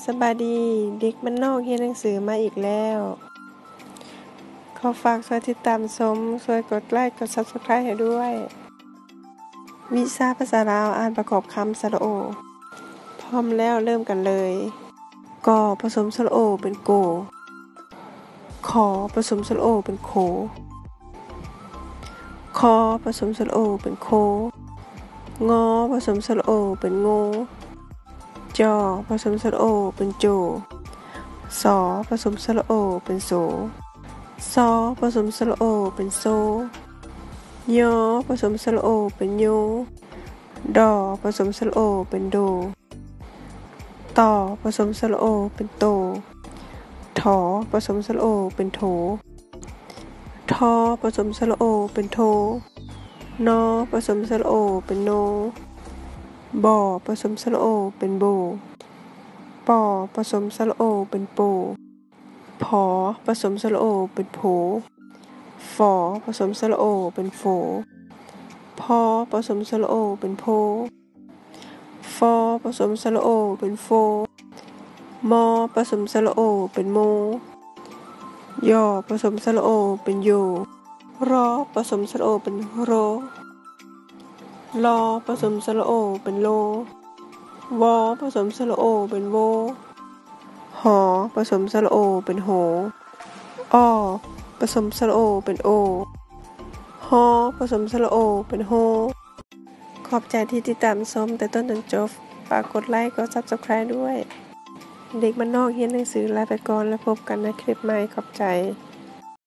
ສະບາຍດີ ເດັກບ້ານນອກຮຽນໜັງສືມາອີກແລ້ວ. ຂໍຝາກຊ່ວຍຕິດຕາມຊົມ, ຊ່ວຍກົດໄລ, ກົດ Subscribe ໃຫ້ດ້ວຍ. ວິຊາພາສາລາວ ອ່ານປະກອບຄຳ ສະຫຼະໂອ. ພ້ອມແລ້ວເລີ່ມກັນເລີຍ. ກ ປະສົມສະຫຼະໂອ ເປັນໂກ. ຂ ປະສົມສະຫຼະໂອ ເປັນໂຂ. ຄ ປະສົມສະຫຼະໂອ ເປັນໂຄ. ງ ປະສົມສະຫຼະໂອ ເປັນໂງ. ຈ ປະສົມສະຫຼະໂອ ເປັນໂຈ. ສ ປະສົມສະຫຼະໂອ ເປັນໂສ. ຊ ປະສົມສະຫຼະໂອ ເປັນໂຊ. ຍ ປະສົມສະຫຼະໂອ ເປັນໂຍ. ດ ປະສົມສະຫຼະໂອ ເປັນໂດ. ຕ ປະສົມສະຫຼະໂອ ເປັນໂຕ. ຖ ປະສົມສະຫຼະໂອ ເປັນໂຖ. ຖ ປະສົມສະຫຼະໂອ ເປັນໂທ. ນ ປະສົມສະຫຼະໂອ ເປັນໂນ. ບ ປະສົມສະຫຼະໂອ ເປັນໂບ. ປ ປະສົມສະຫຼະໂອ ເປັນໂປ. ຜ ປະສົມສະຫຼະໂອ ເປັນໂຜ. ຝ ປະສົມສະຫຼະໂອ ເປັນໂຝ. ຜ ປະສົມສະຫຼະໂອ ເປັນໂພ. ຟ ປະສົມສະຫຼະໂອ ເປັນໂຟ. ມ ປະສົມສະຫຼະໂອ ເປັນໂມ. ຢ ປະສົມສະຫຼະໂອ ເປັນໂຢ. ຣ ປະສົມສະຫຼະໂອ ເປັນໂຣ. ລ ປະສົມສະຫຼະໂອ ເປັນໂລ. ວ ປະສົມສະຫຼະໂອ ເປັນໂວ. ຫ ປະສົມສະຫຼະໂອ ເປັນໂຫ. ອໍ ປະສົມສະຫຼະໂອ ເປັນໂອ. ຮ ປະສົມສະຫຼະໂອ ເປັນໂຮ. ຂອບໃຈທີ່ຕິດຕາມຊົມແຕ່ຕົ້ນຈົນຈົບ. ຝາກກົດໄລ, ກົດ Subscribe ດ້ວຍ. ເດັກບ້ານນອກຮຽນໜັງສືລາໄປກ່ອນ ແລ້ວພົບກັນໃນຄລິບໃໝ່. ຂອບໃຈ.